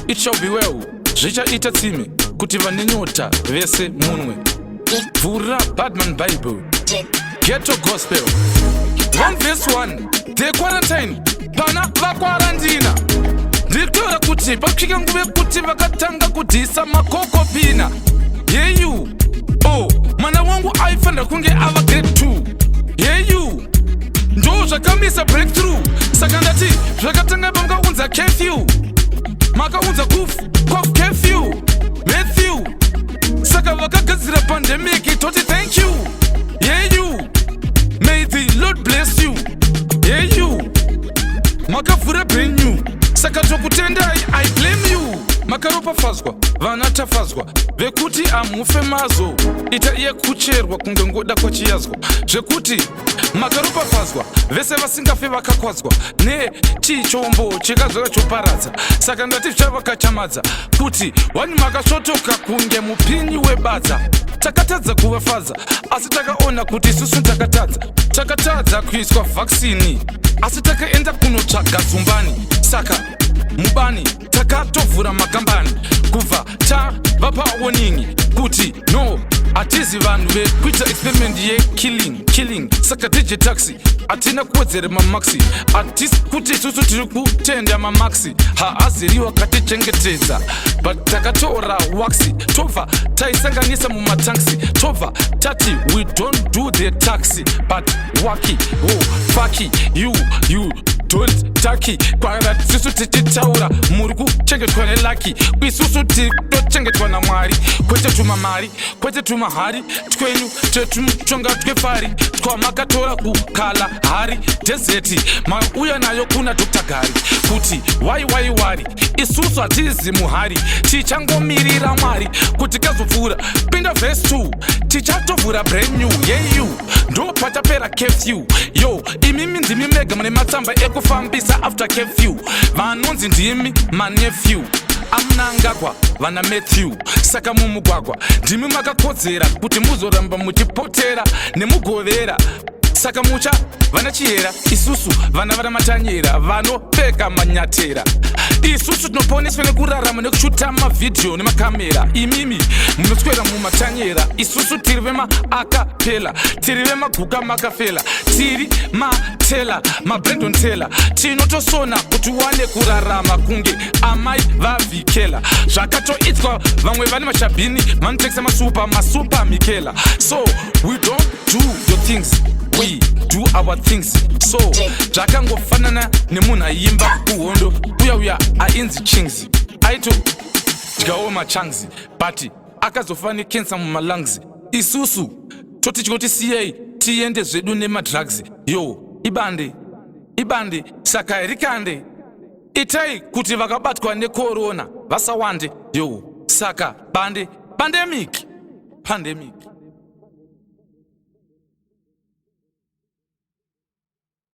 It shall be well. Zvichaita tsime kuti vane nyota vese munwe. Vhura Badman Bible. Ghetto Gospel. 1 verse 1. The quarantine. Pana vakwarandina. Ndikutaura kuti pasvika nguva yekuti vakatanga kudhisa makokopina. Yeyu. Oh, mwana wangu aifanira kunge ava grade 2. Yeyu. Ndo zvakamisa breakthrough. Saka ndati zvakatanga pamakaunza curfew. Makaunza kuf, kof curfew. Matthew. Saka vakagadzira pandemic toti thank you. Yeyu. May the Lord bless you. Yeyu. Makavhura brand new. Saka tokutendai, I blame you. Makaropafadzwa vana tafadzwa vekuti amufe mazo ita iye kucherwa kunge ngoda kwachiyazwa zvekuti makaropafadzwa vese vasingafe vakakwadzwa nechichombo chikazora choparadza. Saka ndati zvichavakachamadza kuti wani makasvotoka kunge mupinyi webadza. Takatadza kuvafadza, asi takaona kuti isusu takatadza. Takatadza kuiswa vaccine, asi takaenda kunotsvaga zumbani. Saka mubani takatovhura makambani kubva tavapa warning kuti no, hatizi vanhu vekuita experiment yekilling killing. Saka DJ Taxi, hatina kuwedzera mamaxi, hatisi kuti isusu tiri kutenda mamaxi haaziriwa katichengetedza, but takatora waxi tobva taisanganisa mumatanksi, tobva tati we don't do the taxi but waki oh, faki you you don't taki kwara. Isusu tichitaura muri kuchengetwa nelucky, isusu titochengetwa naMwari, kwete tumamari, kwete tumahari twenyu tetumutonga twefari twamakatora kukala hari desert, mauya nayo kuna Dr Gari kuti wai wai wari. Isusu hatizi muhari, tichangomirira Mwari kuti kazopfuura. Pinda verse 2, tichatovhura brand new yeyu ndo patapera curfew. Yo, imimi ndimi mega mune matsamba ekufambisa after curfew, vanonzi ndimi manephew aMnangagwa, vana Matthew. Saka mumugwagwa ndimi makakodzera kuti muzoramba muchipotera nemugovera. Saka mucha vana Chiyera, isusu vana vana Matanyera vanopfeka manyatera. Isusu tinoponeswa nekurarama nekushuta mavhidhiyo nemakamera, imimi munoswera mumatanyera. Isusu tiri vemaakapela, tiri vemaguka makafela, tiri matela maBrandon Tela, tinotosona kuti wane kurarama kunge amai vaVhikela. Zvakatoitwa vamwe vane mashabhini vanotengesa masupa masupa mikela. So we don't do your things, we do our things. So zvakangofanana nemunhu aiimba kuhondo uya uya ainzi Chings, aitodyawo machangs but akazofa necancer mumalungs. Isusu toti chingoti siyei tiende zvedu nemadrugs. Yo, ibande ibande, saka rikande itai kuti vakabatwa nekorona vasawande. Yo, saka bande pandemic pandemic.